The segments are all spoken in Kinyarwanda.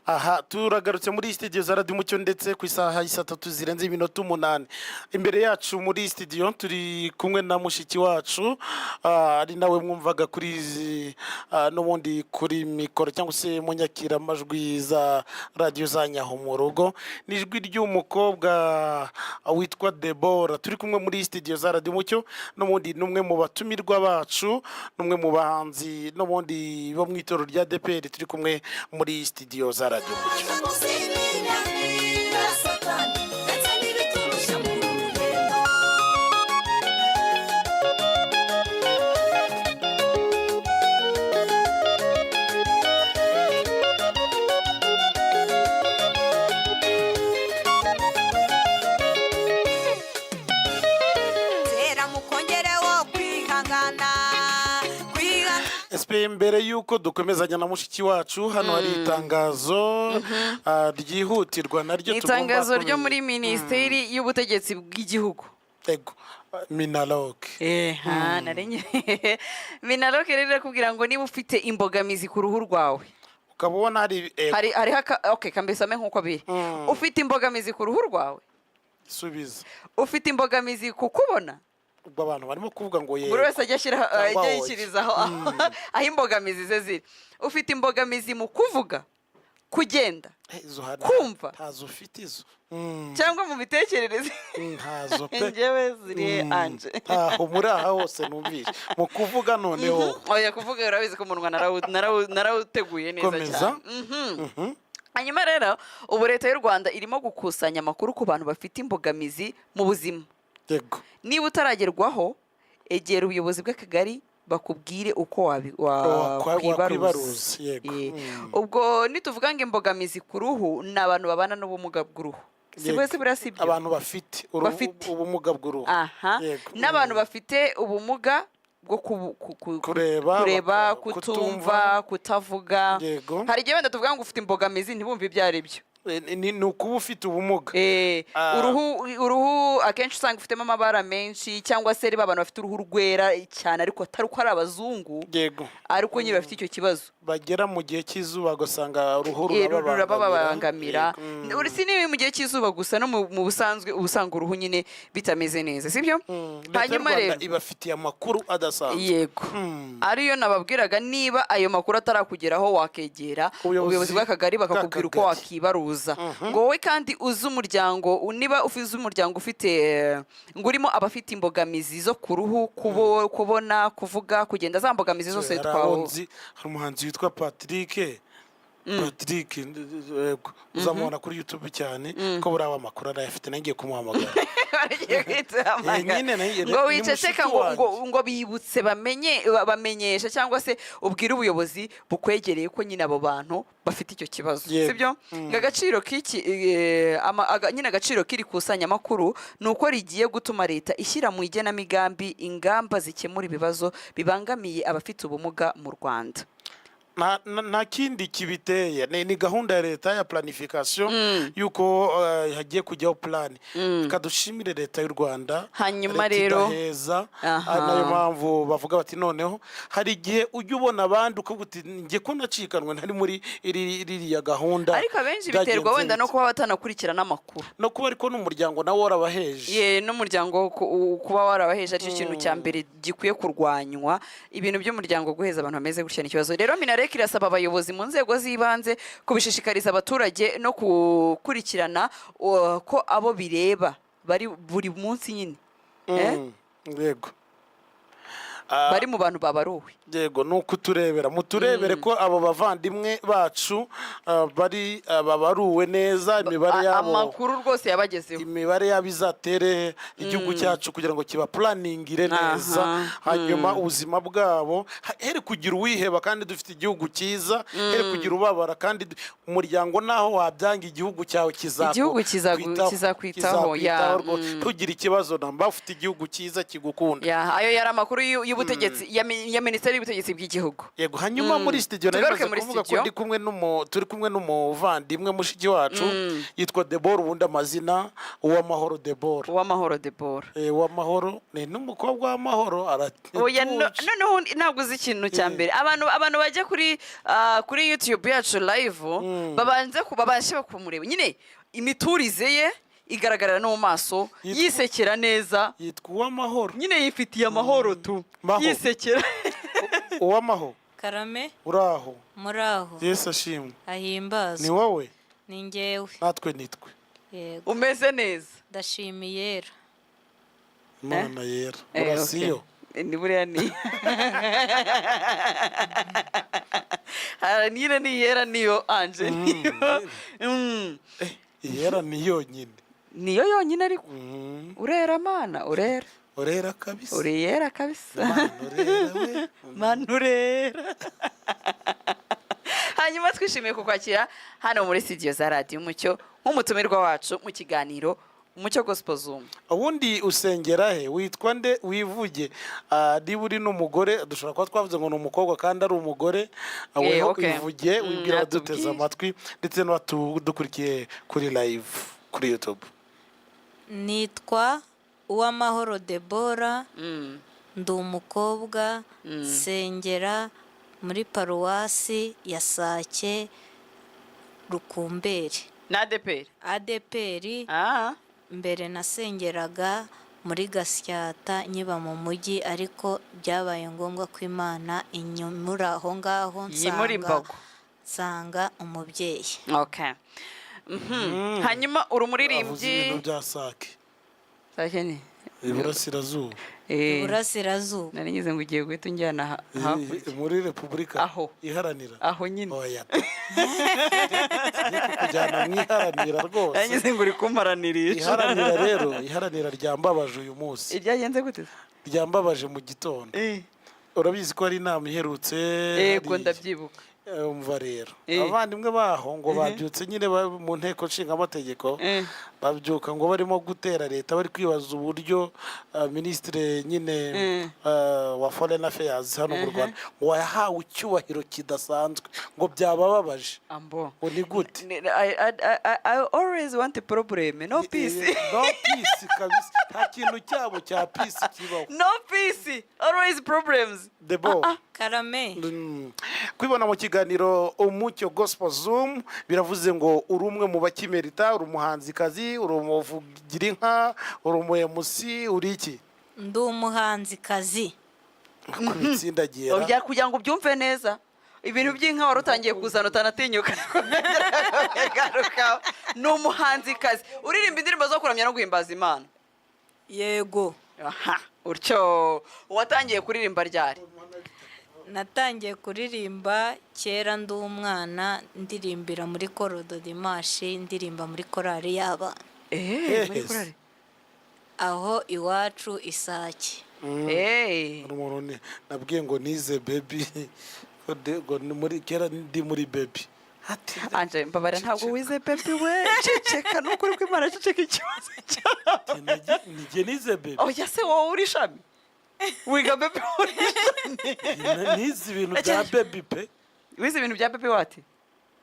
Aha turagarutse muri studio za Radio Umucyo, ndetse ku isaha y'i 3 zirenze iminota 8. Imbere yacu muri studio turi kumwe na mushiki wacu, ari nawe mwumvaga kuri n'ubundi kuri mikoro cyangwa se mu nyakiramajwi za radiyo za nyaho mu rugo. Ni ijwi ry'umukobwa witwa Debora turi kumwe muri studio za Radio Umucyo. N'ubundi ni umwe mu batumirwa bacu, n'umwe mu bahanzi n'ubundi bo mu itorero rya ADEPR turi kumwe muri studio za Radio Umucyo. Satani ndetse n'ibiturusha mu rugendo. Tera mukongere wo kwihangana, kwihangana. SP, mbere y'uko dukomezanya na mushiki wacu hano, hari itangazo ryihutirwa naryo Ni tugomba itangazo ryo kumenya. muri Minisiteri y'Ubutegetsi bw'Igihugu. Ego, MINALOC. Eha, narenye MINALOC rero irakubwira ngo niba ufite imbogamizi ku ruhu rwawe, ukaba ubona hari, ego. Hariho okay, kambisome nk'uko biri. Ufite imbogamizi ku ruhu rwawe? Subiza. Ufite imbogamizi ku kubona? Ubwo abantu barimo kuvuga ngo yego Buri wese ajya ashyira cyangwa ajya oya. yishyirizaho aho imbogamizi ze ziri. Ufite imbogamizi mu kuvuga, kugenda, Izo hari kumva, ntazo ufite izo. Cyangwa mu mitekerereze? Ntazo pe. Njyewe ziri anje. Ntaho muri aha hose numvise mu kuvuga noneho. Oya, kuvuga urabizi ko umunwa narawuteguye neza Komeza. cyane. Hanyuma rero ubu Leta y'u Rwanda irimo gukusanya amakuru ku bantu bafite imbogamizi mu buzima. Niba utaragerwaho, egera ubuyobozi bw'akagari bakubwire uko wakwibaruza. Wakwibaruza, yego. Ubwo nituvuga ngo imbogamizi ku ruhu, ni abantu babana n'ubumuga bw'uruhu, si bwese buriya, si byo? Abantu bafite Bafite. ubumuga bw'uruhu. Aha. N'abantu bafite ubumuga bwo Kureba, kureba, kutumva, kutavuga. Hari igihe wenda tuvuga ngo ufite imbogamizi, ntibumve ibyo ari byo. Ni ukuba ufite ubumuga. Uruhu akenshi usanga ufitemo amabara menshi, cyangwa se riba abantu bafite uruhu rwera cyane, ariko atari uko ari abazungu, ariko nyine bafite icyo kibazo. Bagera mu gihe cy'izuba ugasanga uruhu rurababangamira. Yego. Si niba mu gihe cy'izuba gusa, no mu busanzwe uba usanga uruhu nyine bitameze neza, sibyo? Leta y'u Hanyuma Rwanda rero ibafitiye amakuru adasanzwe. Yego, ariyo nababwiraga. Niba ayo makuru atarakugeraho, wakegera Ubuyobozi ubuyobozi bw'akagari bakakubwira uko bw'akagari. wakibaruza. Ngo wowe kandi uzi umuryango, niba uzi umuryango ufite ngo urimo abafite imbogamizi zo ku ruhu, kubona, kuvuga, kugenda, za mbogamizi zose Hari aho twawo nzi, hari umuhanzi witwa Patrick, yego, uzamubona kuri YouTube cyane ko buriya amakuru arayafite, nanjye ngiye kumuhamagara. Bagiye kwita Nyine ngo ni wiceceka mushuti ngo wanjye. ngo bibutse bamenye, bamenyesha cyangwa se ubwire ubuyobozi bukwegereye ko nyine abo bantu bafite icyo kibazo. Sibyo? Ngo agaciro k'iki nyine agaciro k'iri kusanyamakuru ni uko rigiye gutuma leta ishyira mu igenamigambi ingamba zikemura ibibazo bibangamiye abafite ubumuga mu Rwanda. Nta kindi kibiteye, ni gahunda ya leta ya planification y'uko hagiye kujyaho plan. Reka dushimire Leta y'u Rwanda, Hanyuma leta rero idaheza. Ari nayo mpamvu bavuga bati noneho hari igihe ujya ubona abandi ukavuga uti njye ko nacikanwe ntari muri ririya gahunda, Ariko abenshi byagenze biterwa wenda no bite? kuba batanakurikira n'amakuru. No kuba ariko n'umuryango nawo warabaheje. Ye, n'umuryango kuba warabaheje aricyo kintu cya mbere gikwiye kurwanywa. Ibintu by'umuryango guheza abantu bameze gutya ni ikibazo. Rero MINALOC irasaba abayobozi mu nzego z'ibanze kubishishikariza abaturage no gukurikirana ko abo bireba bari buri munsi nyine. Yego. Bari mu bantu babaruwe. Yego, ni ukuturebera, muturebere ko abo bavandimwe bacu bari babaruwe neza, imibare yabo Amakuru rwose yabagezeho. Imibare yabo izatere igihugu cyacu kugira ngo kibapulaningire neza. Hanyuma ubuzima bwabo here kugira uwiheba kandi dufite igihugu cyiza, here kugira ubabara kandi umuryango naho wabyanga, igihugu cyawe Igihugu kizakwitaho, ya, Rwose. Ntugire ikibazo namba, ufite igihugu cyiza kigukunda. Ya, ayo yari amakuru y'u- y'ubutegetsi ya minisiteri y'ubutegetsi bw'igihugu. Yego, hanyuma muri studio nari Tugaruke maze muri kuvuga ko studio. ndi kumwe n'umu turi kumwe n'umuvandimwe mushiki wacu yitwa Debora, ubundi amazina Uwamahoro Debora. Uwamahoro Debora. Uwamahoro ni n'umukobwa w'amahoro. Oya, aratuje. Noneho ntabwo uzi ikintu cya mbere, abantu bajya kuri YouTube yacu live babanze babashe kumureba nyine, imiturize ye igaragarira no mu maso, yisekera neza. Yitwa Uwamahoro. Nyine yifitiye amahoro tu. Maho. Yisekera. Uwamahoro. Karame. Uraho? Muraho. Yesu ashimwe. Ahimbazwe. Ni wowe? Ni ngewe. Natwe nitwe. Yego. Umeze neza? Ndashimiye yera. Imana yera. Urasiyo. Okay. Ni buriya ni nyine ni yera, niyo anje niyo. Iyera ni yonyine. Niyo yonyine, ariko urera mana, urera. Urera kabisa. Uri yera kabisa. Mana urera we. Mana urera. Hanyuma twishimiye kukwakira hano muri studio za Radiyo Umucyo nk'umutumirwa wacu mu kiganiro Umucyo Gospel Zoom. Ubundi usengera he? Witwa nde? Wivuge. Niba uri n'umugore, dushobora kuba twavuze ngo ni umukobwa kandi ari umugore. Weho ivuge, wibwira abaduteze Atubwire. amatwi ndetse n'abadukurikiye kuri live kuri YouTube. Nitwa Uwamahoro Debora. Ndi umukobwa, nsengera muri paruwasi ya Sake Rukumberi. Na ADEPR? ADEPR. Mbere nasengeraga muri Gasyata nkiba mu mujyi, ariko byabaye ngombwa ko Imana inyumura aho ngaho Yimura nsanga imbago. nsanga umubyeyi. Okay. Hanyuma uri Avuze umuririmbyi? ibintu bya Sake. Sake ni Iburasirazuba. Iburasirazuba. Nari ngize ngo ugiye guhita unjyana hakurya. Muri Repubulika Aho. Iharanira. Aho nyine. Oya, tugiye kukujyana mu iharanira rwose. Nari ngize ngo uri kumparanirisha. Iharanira rero, iharanira ryambabaje uyu munsi. Iryagenze gute? Ryambabaje mu gitondo. Urabizi ko hari inama iherutse Yego. Hariya. Ndabyibuka. Umva rero, abavandimwe baho ngo babyutse nyine mu nteko nshingamategeko, babyuka ngo barimo gutera leta, bari kwibaza uburyo minisitiri nyine wa foreign affairs hano mu Rwanda ngo yahawe icyubahiro kidasanzwe, ngo byabababaje. Ambo. Ngo ni gute? I always want a problem, no peace. No peace kabisa, nta kintu cyabo cya peace kibaho. No peace, always problems. The ball. Karame. Kwibona mu kiganiro Umucyo Gospel Zoom biravuze ngo uri umwe mu bakimerita, uri umuhanzikazi, uri umuvugira inka, uri umu MC, uri iki? Ndi umuhanzikazi. Kubitsindagira. Oya, kugira ngo ubyumve neza, ibintu by'inka wari utangiye kuzana utanatinyuka garuka. Ni umuhanzikazi uririmba indirimbo zo kuramya no guhimbaza Imana. Yego. Aha, utyo watangiye kuririmba ryari? Natangiye kuririmba kera ndi umwana, ndirimbira muri koro dimanche, ndirimba muri korali y'abana. Muri Yes. korali? Aho iwacu Isake. Eh. Hari umuntu nabwiye ngo nize baby, ngo ni muri kera ndi muri baby. Ati, Anje, mbabara, ntabwo wize baby we, ceceka, nukuri kw'Imana, ceceka ikibazo cyawe. Nijye nize baby. Oya se, wowe uri ishami wiga baby, uri ishami. Nize ibintu bya baby pe. Wize ibintu bya baby wati?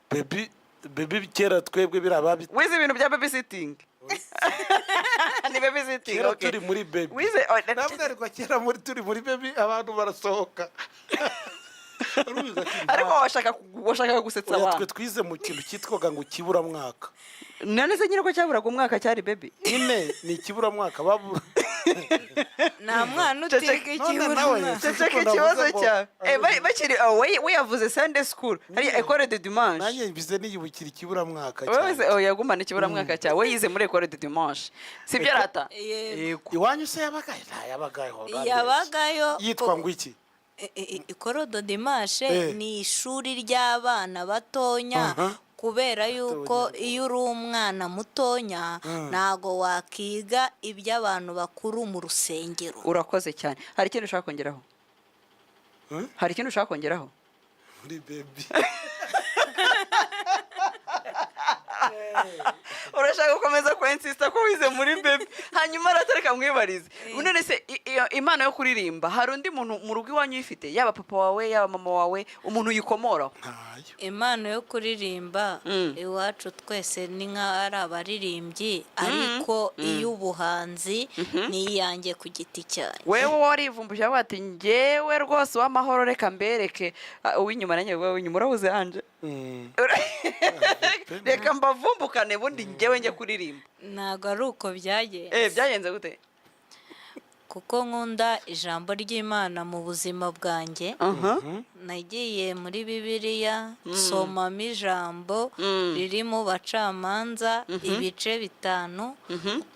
Baby, baby kera twebwe biriya babi. Wize ibintu bya baby sitting, ni baby sitting. Kera Okay. turi muri baby. Wize, oh, Ntabwo ariko kera muri turi muri baby abantu barasohoka. Urubizi ati, Ariko washakaga gusetsa Oya, twe abantu. twize mu kintu cyitwaga ngo ikiburamwaka. None se nyine ko cyaburaga umwaka cyari baby? Nyine ni ikiburamwaka babura. Nta mwana Ceceka. utiga None nawe, ikiburamwaka. Ceceka Kuko ikibazo navuze ngo- cyawe. Bakiri oh, we yavuze Sunday school, hari école de dimanche. Nanjye mbize niyibukira ikiburamwaka Wowe se cyane. oh, yagumana ikiburamwaka cyawe, we yize muri école de dimanche, sibyo rata? Yego. Iwanyu se yabagayo? Nta yabagayo. Yabagayo. Yitwa ngo iki? École de dimanche ni ishuri ry'abana batonya, kubera yuko iyo uri umwana mutonya ntago wakiga iby'abantu bakuru mu rusengero. Urakoze cyane. Hari ikindi ushaka kongeraho? Hmm? Hari ikindi ushaka kongeraho? Muri baby. Urashaka gukomeza kwensista ko wize muri baby. Hanyuma aratareka mwibarize none se Iyo impano yo kuririmba, hari undi muntu mu rugo iwanyu uyifite, yaba papa wawe, yaba mama wawe, umuntu uyikomoraho? Ntayo. Impano yo kuririmba, iwacu twese ni nk'aho ari abaririmbyi, ariko iy'ubuhanzi ni iyanjye ku giti cyanjye. Wewe warivumbuje, avuga ati: "Njyewe rwose uw'amahoro, reka mbereke." Ah, uw'inyuma nanjye, wowe uw'inyuma urabuze hanje. Reka mbavumbukane, bundi njyewe njye kuririmba. Ntabwo ari uko byagenze. Byagenze gute? Kuko nkunda ijambo ry'Imana mu buzima bwanjye, nagiye muri Bibiliya nsomamo ijambo riri mu Bacamanza ibice 5,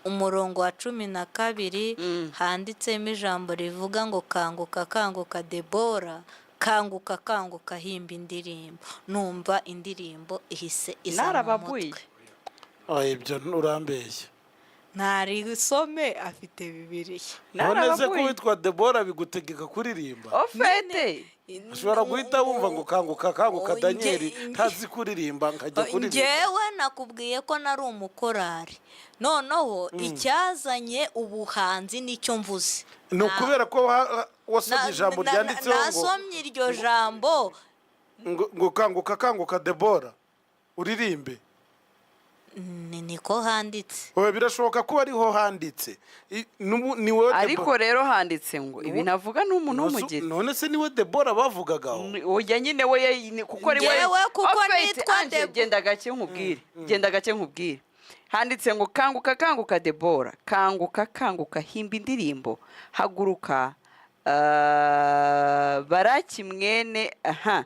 umurongo wa 12, handitsemo ijambo rivuga ngo: "Kanguka, kanguka Debora, kanguka, kanguka, himba indirimbo." Numva indirimbo ihise iza mu Narababwiye. mutwe. Ah, ibyo urambeshya. Ntarisome, afite Bibiliya. None se ko Narababwiye. witwa Debora bigutegeka kuririmba? Ofete. Ushobora guhita wumva ngo "Kanguka, kanguka Oh, Daniel", ntazi kuririmba, nkajya kuririmba? Njyewe nakubwiye ko nari umukorari, noneho icyazanye ubuhanzi nicyo mvuze. Ni ukubera ko wasomye ijambo ryanditseho ngo Nasomye iryo jambo. ngo "Kanguka, kanguka Debora, uririmbe." Niko handitse. Oya, birashoboka ko ariho handitse. Ni wowe Ariko Debora. rero handitse ngo ibi navuga ni umuntu w'umugeni. None se niwe Debora bavugagaho? Oya nyine, we kuko ari we. Njyewe kuko Ofete, nitwa Ange, genda gake nkubwire, genda gake nkubwire. Handitse ngo: "Kanguka, kanguka Debora, kanguka, kanguka, himba indirimbo, haguruka, Baraki mwene aha,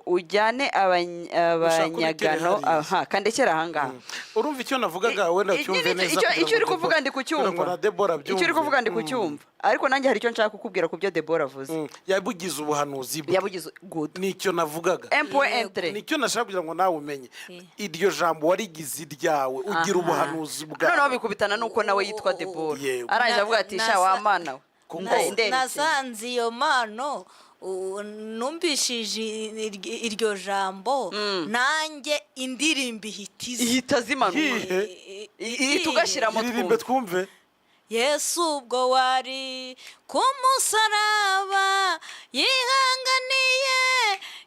ujyane abanyagano." Ushaka Aha, kandekera ahangaha. Urumva icyo navugaga, wenda cyumve Nyine neza icyo kugira icyo ngo uri kuvuga ndi kugira ngo kucyumva. na Debora Icyo uri abyumve. kuvuga ndi kucyumva, ariko nanjye hari icyo nshaka kukubwira ku byo Debora avuze. Yabugize ubuhanuzi bwe. Yabugize good. Nicyo navugaga. Un point entre. Nicyo nashaka kugira ngo nawe umenye, iryo jambo warigize iryawe, ugira ubuhanuzi Noneho bwawe. bikubitana nuko nawe yitwa Debora. Yego. Arangije avuga ati: "Sha wa mana we." Kuko- Nderekeye. Nasanze iyo mpano, numvishije iryo jambo, nanjye indirimbo ihita iza. Ihita zimanuka. Hihe? Ihita ugashyiramo. Iririmbe. Twumve. Twumve. Yesu ubwo wari ku musaraba yihanganiye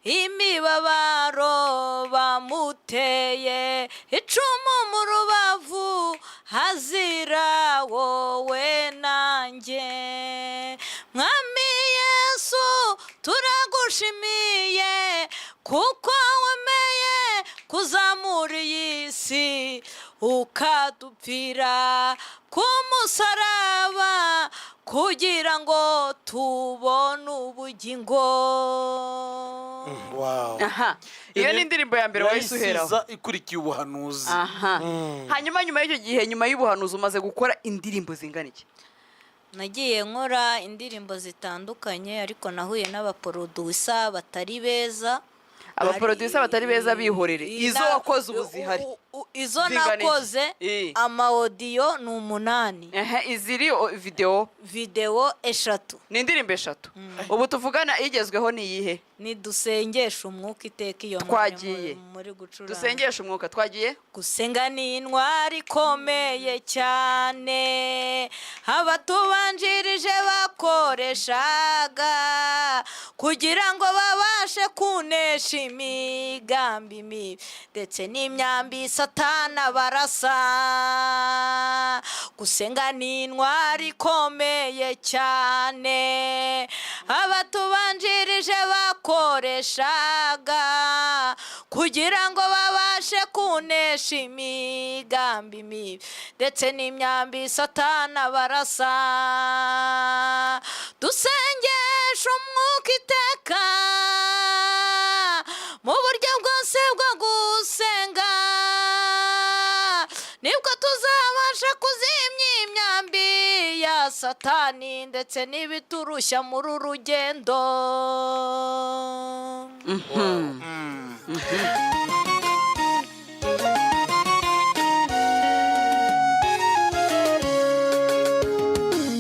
imibabaro, bamuteye icumu mu rubavu hazira wowe nanjye. Mwami Yesu, turagushimiye kuko wemeye kuzamura iyi si, ukadupfira ku musaraba kugira ngo tubone ubugingo. Wow. Aha, iyo ni indirimbo ya mbere wahise uheraho. Yahise iza ikurikiye ubuhanuzi. Aha, hanyuma nyuma y'icyo gihe, nyuma y'ubuhanuzi, umaze gukora indirimbo zingana iki? Nagiye nkora indirimbo zitandukanye, ariko nahuye n'abaproducer batari beza. Abaproducer batari beza bihorere. Izo wakoze ubu zihari Izo zingana iki? nakoze, ama audio ni 8. Ehe, iziri video? Video 3. Ni indirimbo 3. Ubu tuvugana igezweho ni iyihe? Ni "Dusengeshe umwuka iteka", iyo Twagiye. muri gucuranga. "Dusengeshe umwuka", twagiye. Gusenga ni intwari ikomeye cyane abatubanjirije bakoreshaga kugira ngo babashe kunesha imigambi mibi ndetse n'imyambi Satana barasa. Gusenga ni intwari ikomeye cyane abatubanjirije bakoreshaga kugira ngo babashe kunesha imigambi mibi ndetse n'imyambi Satana barasa. Dusengesha umwuka iteka mu buryo bwose bwo gusenga, nibwo tuzabasha kuzimya imyambi ya Satani ndetse n'ibiturushya muri uru rugendo.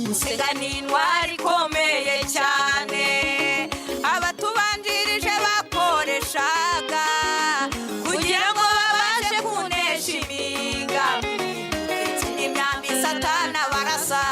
Gusenga ni intwari ikomeye cyane abatubanjirije bakoreshaga kugira ngo babashe kunesha imigambi ndetse n'imyambi Satana barasa.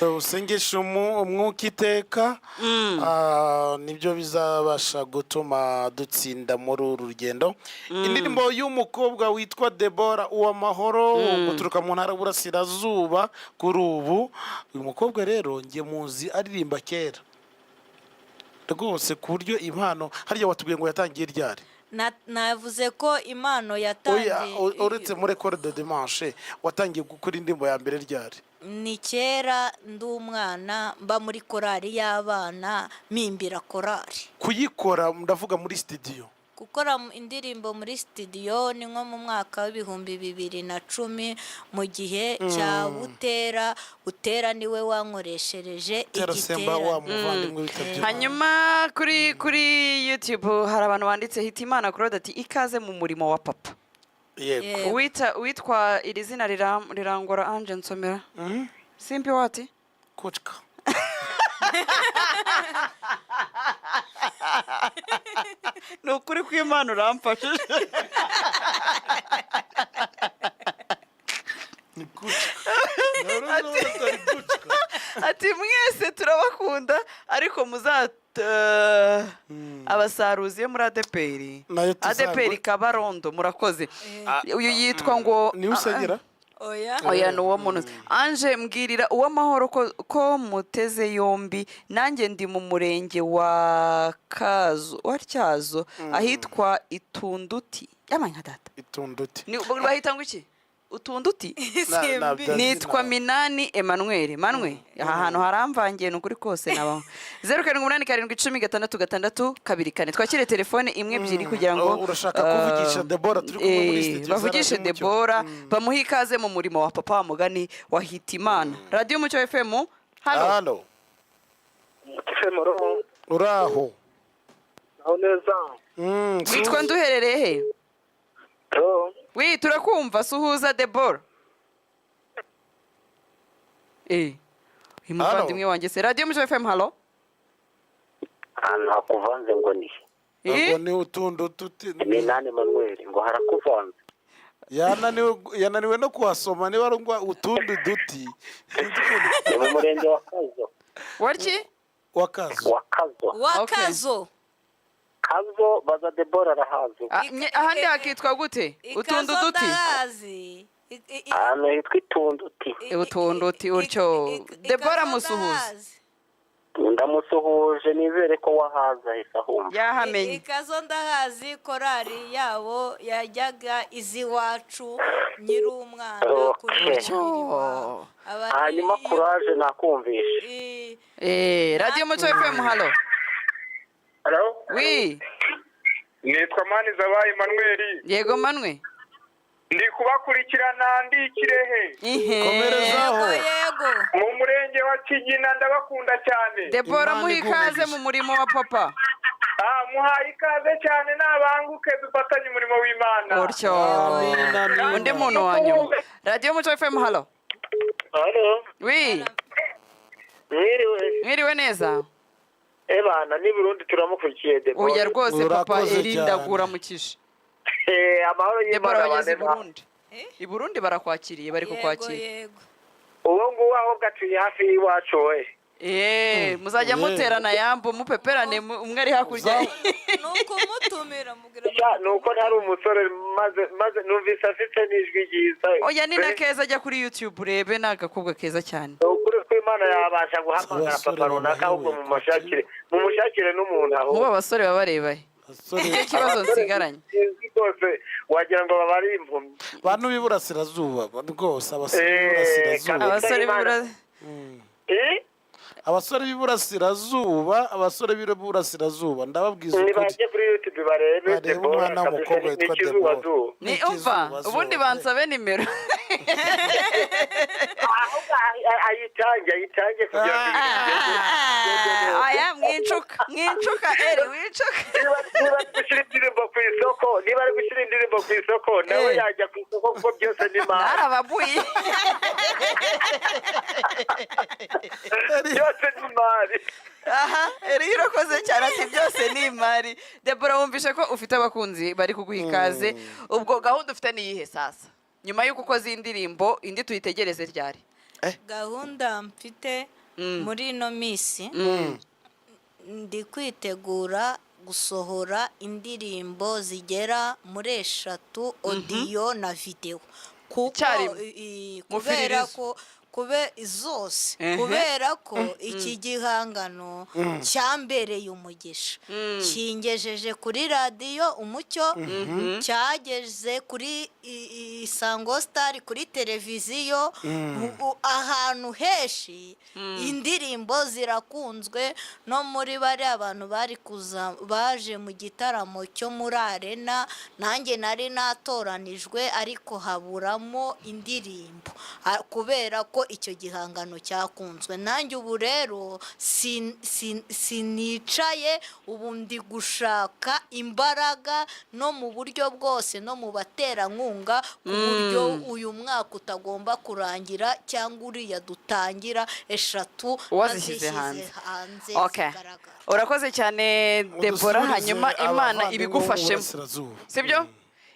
Usengesha umwuka iteka, nibyo bizabasha gutuma dutsinda muri uru rugendo. Indirimbo y'umukobwa witwa Debora Uwamahoro, guturuka mu ntara y'Uburasirazuba. Kuri ubu uyu mukobwa rero njye muzi aririmba kera rwose, ku buryo impano, harya watubwiye ngo yatangiye ryari? Navuze ko impano Oya, yatangiye uretse muri École de Dimanche, watangiye gukora indirimbo ya mbere ryari? Ni kera, ndi umwana, mba muri korali y'abana, mpimbira korali. Kuyikora ndavuga muri studio. Gukora indirimbo muri studio ni nko mu mwaka wa 2010, mu gihe cya Butera. Butera niwe wankoreshereje Tera Semba wa igiterane. muvandimwe witabye Imana. Hanyuma kuri YouTube hari abantu banditse. Hitimana Claude ati: "Ikaze mu murimo wa papa." Yego. Yego. Witwa iri zina rirangora Ange, nsomera. Simpi wati. Kucka. Ni ukuri kw'Imana uramfashije. Ni kucka. Ni kucka. Ati: "Mwese turabakunda, ariko muzat abasaruzi yo muri ADEPR." Nayo ADEPR Kabarondo, murakoze. Uyu yitwa ngo Niwe usengera? Oya. Oya, ni uwo muntu. Ange, mbwirira Uwamahoro ko muteze yombi. Nanjye ndi mu murenge wa Kazo, wa Tyazo, ahitwa Itunduti. Yabaye nka data. Itunduti. Bahita ngo iki? Utunduti. Simbi. Nitwa Minani Emmanuel. Manwe, aha hantu haramvangiye, ni ukuri kose. Nabaho 0787106624. Twakire telefone imwe, ebyiri, kugira ngo Oh, urashaka kuvugisha Deborah, turi kumwe muri studio za bavugishe Radio Mucyo. Debora, bamuhe ikaze mu murimo wa papa, wa mugani wa Hitimana. Radiyo Umucyo FM, halo. Halo. Femoro. Uraho? Aho neza. Witwa nduherereye he? To. Wi, turakumva, suhuza Debora. Uyu muvandimwe wanjye se. Radiyo Umucyo FM, halo. Ahantu hakuvanze ngo ni Ntabwo ni utundu tuti. Minani Manuel ngo harakuvanze. Yananiwe no kuhasoma, niba ari ngo utundi duti. Ni mu murenge wa Kazo. Warki? Wakazo. Wa Kazo. Wakazo. Kazo, baza Debora arahazi. Ah, ahandi hakitwa gute? Utundu Ikazo duti. ndahazi. Ahantu hitwa Itunduti. Utunduti utyo. Debora, Ikazo musuhuze. ndahazi. Ndamusuhuje, nizere ko wahaza ahise ahumva. Yahamenye. Ikazo ndahazi, korali yabo yajyaga izi iwacu nyiri umwana kuri Okay. iwabo. Hanyuma kuraje, nakumvishe. Radiyo Mucyo FM, halo. Halo. Wi. Nitwa Manizabaye Emmanuel. Yego Manwe. Ndi kubakurikirana ndi Kirehe. Ihe. Komerezaho. Yego, yego. Mu murenge wa Kigina, ndabakunda cyane. Debora, Imana muhe ikaze iguhe mu murimo wa papa. Ah, muhaye ikaze cyane, nabanguke dufatanye umurimo w'Imana. Utyo. Amina, amina. Undi muntu wa nyuma. Radiyo Mucyo FM, halo. Halo. Wi. Mwiriwe. Mwiriwe neza. Ebana ni Burundi, turamukurikiye Debora. Oya rwose papa. Urakoze Eri, cyane. ndaguramukije. Amahoro Debora, y'Imana bageze i abane nawe. Burundi. I Burundi barakwakiriye, bari Yego. kukwakira. Yego. Uwo nguwo ahubwo atuye hafi y'iwacu we. Muzajya muterana yambo, mupeperane, umwe ari hakurya. Ni ukumutumira, mubwira. Sha, ni uko ntari umusore, maze numvise afite n'ijwi ryiza. Oya, ni na keza, ajya kuri YouTube urebe, ni agakobwa keza cyane. Ni ukuri ko Imana yabasha guhamagara Abasore papa runaka, ahubwo babahewe. mumushakire n'umuntu Nk'ubu ahubwo. abasore baba bareba he? Abasore. Nicyo kibazo nsigaranye. Sinzi rwose, wagira ngo baba ari impumyi. Bantu b'iburasirazuba rwose, abasore b'iburasirazuba. Abasore b'ibura Eh? Abasore b'iburasirazuba, abasore b'iburasirazuba, ndababwiza ukuri. Nibajye kuri YouTube barebe Barebe Debora umwana kabisa, w'umukobwa ni witwa ikizubazuba. Ni umva, Ikizubazuba. ubundi bansabe nimero. Ahubwo ayitange kugira ngo Aya, mwincuka, mwincuka, eri wincuka. Niba ari gushyira indirimbo ku isoko, niba ari gushyira indirimbo ku isoko, nawe yajya ku isoko, kuko byose ni mari. Narababuye. Byose ni mari. Aha, eri urakoze cyane, ati byose ni imari. Debora, wumvishe ko ufite abakunzi bari kuguha ikaze. Ubwo gahunda ufite ni iyihe sasa nyuma y'uko ukoze iyi ndirimbo? Indi tuyitegereze ryari? Gahunda mfite muri ino minsi, ndi kwitegura gusohora indirimbo zigera muri eshatu, audio na videwo, kuko Icyarimwe. Kubera Mufiririzo. ko zose, kubera ko iki gihangano cyambereye umugisha, kingejeje kuri Radiyo Umucyo, cyageze kuri Isango Star, kuri televiziyo, ahantu henshi indirimbo zirakunzwe. No muri bariya bantu bari kuza, baje mu gitaramo cyo muri Arena, nanjye nari natoranijwe, ariko haburamo indirimbo. Kubera ko icyo gihangano cyakunzwe. Nanjye ubu rero sinicaye, ubu ndi gushaka imbaraga no mu buryo bwose no mu baterankunga, ku buryo uyu mwaka utagomba kurangira cyangwa uriya dutangira eshatu Wazishyize nazishyize hanze. hanze Okay. zigaragara. Urakoze cyane, Debora. Udusuhurize Hanyuma Imana abavandimwe bo mu ibigufashemo. Burasirazuba. Sibyo,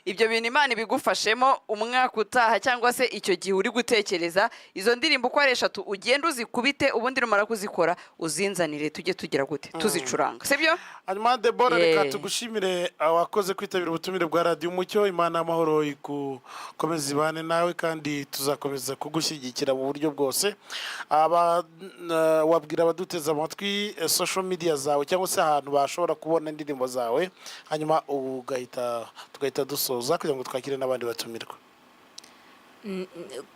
ibyo bintu Imana ibigufashemo umwaka utaha, cyangwa se icyo gihe uri gutekereza, izo ndirimbo uko ari eshatu ugenda uzikubite, ubundi numara kuzikora uzinzanire, tujye tugira gute, tuzicuranga, sibyo? Hanyuma Debora, reka Yeah. tugushimire abakoze kwitabira ubutumire bwa Radiyo Umucyo. Imana y'amahoro igukomeze ibane nawe, kandi tuzakomeza kugushyigikira mu buryo bwose. Aba wabwira abaduteze amatwi social media zawe, cyangwa se ahantu bashobora kubona indirimbo zawe, hanyuma ugahita tugahita dusoza kugira ngo twakire n'abandi batumirwa.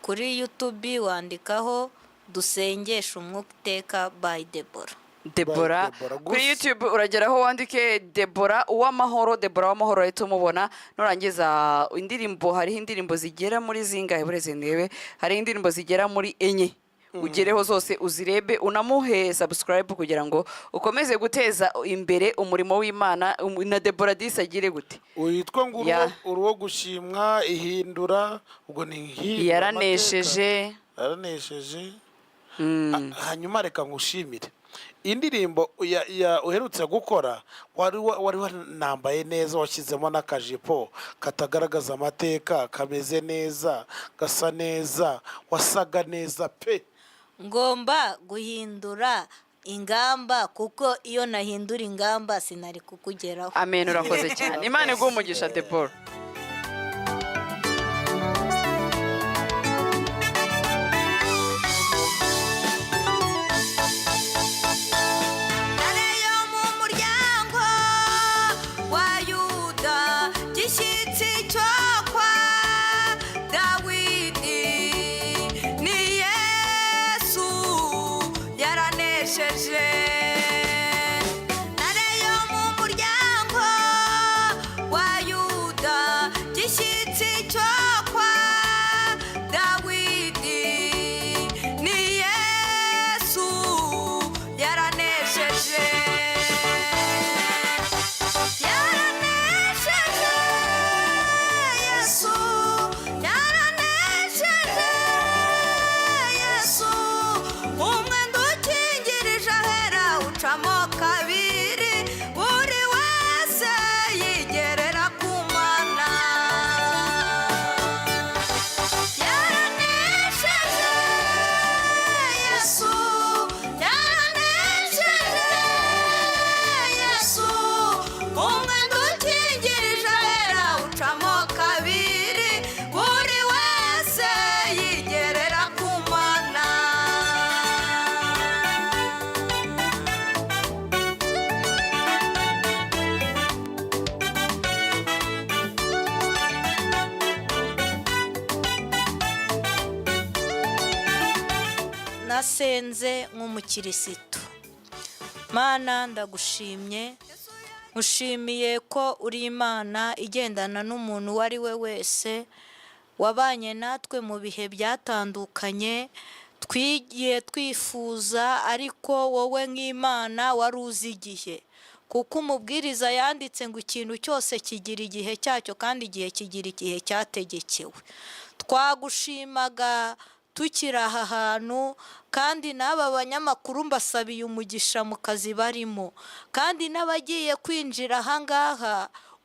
Kuri YouTube wandikaho "Dusengeshe Umwuka Iteka" by Debora. Debora. By Deborah Kuri gusa. YouTube urageraho wandike Debora Uwamahoro, Debora Uwamahoro urahita umubona. Nurangiza indirimbo, hariho indirimbo zigera muri zingahe? Bureze ndebe, hariho indirimbo zigera muri enye. Ugereho zose uzirebe, unamuhe subscribe kugira ngo ukomeze guteza imbere umurimo w'Imana, na Debora disi agire gute? Witwa ngo Ya. uruwo gushimwa, ihindura, ubwo ni ihindura Yaranesheje. amateka. Yaranesheje. Hanyuma reka ngushimire indirimbo uherutse gukora, wari wanambaye neza, washyizemo n'akajipo katagaragaza amateka, kameze neza, gasa neza, wasaga neza pe. Ngomba guhindura ingamba, kuko iyo nahindura ingamba sinari kukugeraho. Amen, urakoze cyane, Imana iguhe umugisha, Debora. Ntare yo mu muryango wa Yuda, gishyitsi cyo kwa Dawidi, ni Yesu, yaranesheje. Ntare yo mu muryango wa Yuda, gishyitsi cyo kwa Dawidi, ni Yesu, yaranesheje, yaranesheje. Yesu yaranesheje. Yesu, umwenda ukingirije ahera ucamo kabiri, buri wese yigerera ku Mana. Yaranesheje. Yesu yaranesheje. Yesu, umwenda ukingirije ahera ucamo kabiri, buri wese yigerera ku Mana. Nasenze nk'umukirisitu. Mana, ndagushimye, nkushimiye ko uri Imana igendana n'umuntu uwo ari we wese, wabanye natwe mu bihe byatandukanye twigiye twifuza, ariko wowe nk'Imana wari uzi igihe, kuko umubwiriza yanditse ngo ikintu cyose kigira igihe cyacyo, kandi igihe kigira igihe cyategekewe. Twagushimaga tukiri aha hantu, kandi n'aba banyamakuru mbasabiye umugisha mu kazi barimo, kandi n'abagiye kwinjira aha ngaha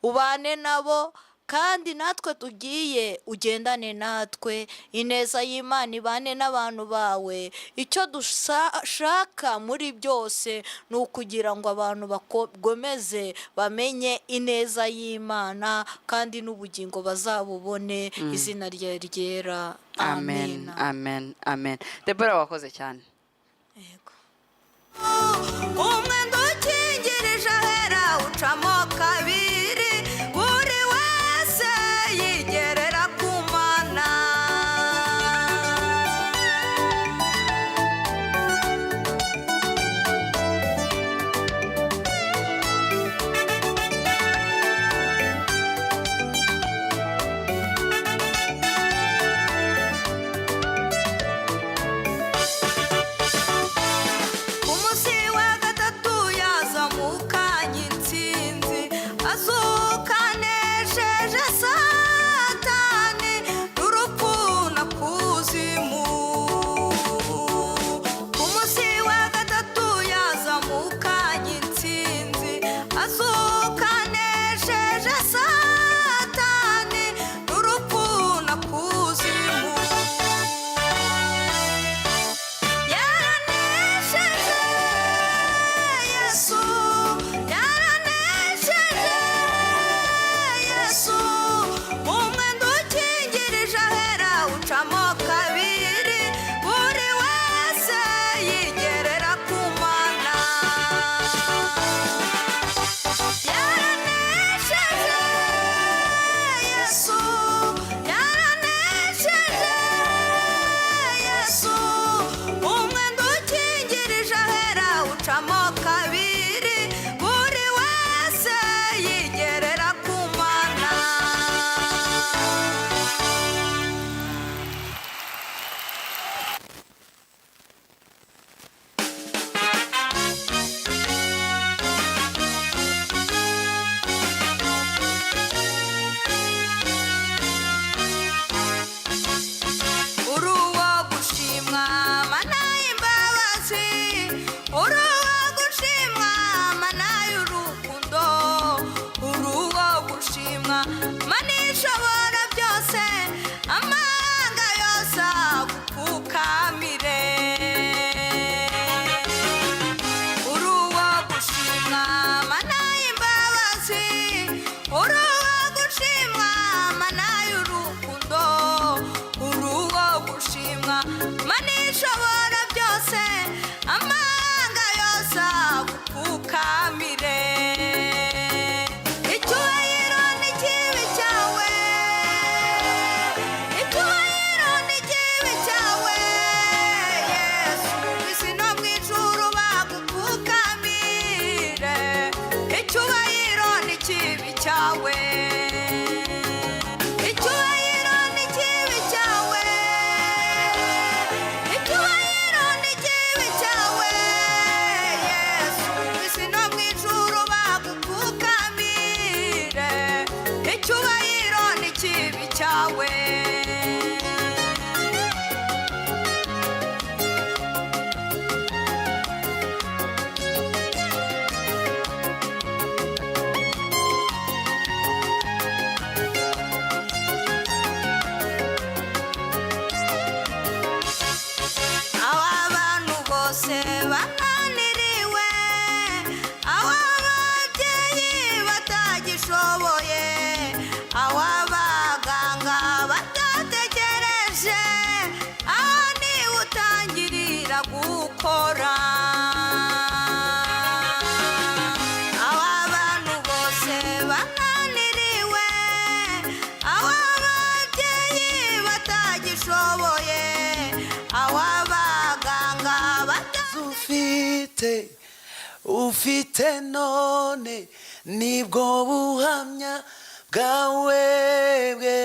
ubane nabo. Kandi natwe tugiye, ugendane natwe, ineza y'Imana ibane n'abantu bawe. Icyo dushaka muri byose ni ukugira ngo abantu bakomeze bamenye ineza y'Imana, kandi n'ubugingo bazabubone. Izina rye ryera. Amen. Amina. Amen, amen. Debora, wakoze cyane. Yego. Umwenda ukingirije ahera ucamo kabiri, buri wese yigerera ku Mana. Ku munsi wa gatatu yazamukanye intsinzi, azukanesheje Satani n'urupfu na kuzimu. Ku munsi wa gatatu yazamukanye intsinzi, azukanesheje Satani n'urupfu na kuzimu. Yaranesheje Yesu, yaranesheje Yesu. Umwenda ukingirije ahera ucamo kabiri, buri wese yigerera ku Mana. Yaranesheje Yesu, yaranesheje Yesu. Umwenda ukingirije ahera ucamo kabiri, buri wese yigerera ku Mana. Uri uwo gushimwa, Mana y'imbabazi, uri uwo gushimwa, Mana y'urukundo, uri uwo gushimwa, Mana ishobora byose, amahanga yose agupfukamire. Uri uwo gushimwa, Mana y'imbabazi, uri uwo gushimwa, Mana y'urukundo, uri uwo gushimwa, Mana ishobora byose, amahanga yose agupfukamire. Icyubahiro ni kibi cyawe, icyubahiro ni kibi cyawe, Yesu. Isi no mu ijuru bagupfukamire. Icyubahiro ni kibi cyawe, icyubahiro ni kibi cyawe, icyubahiro ni kibi cyawe, Yesu. Isi no mu ijuru bagupfukamire. Icyubahiro ni kibi cyawe. Aho abantu bose bananiriwe, aho ababyeyi batagishoboye, aho abaganga batategereje, aho niwe utangirira gukora. Aho abantu bose bananiriwe, aho ababyeyi batagishoboye, aho abaganga bata Ufite, ufite none, nibwo buhamya bwawe bwe.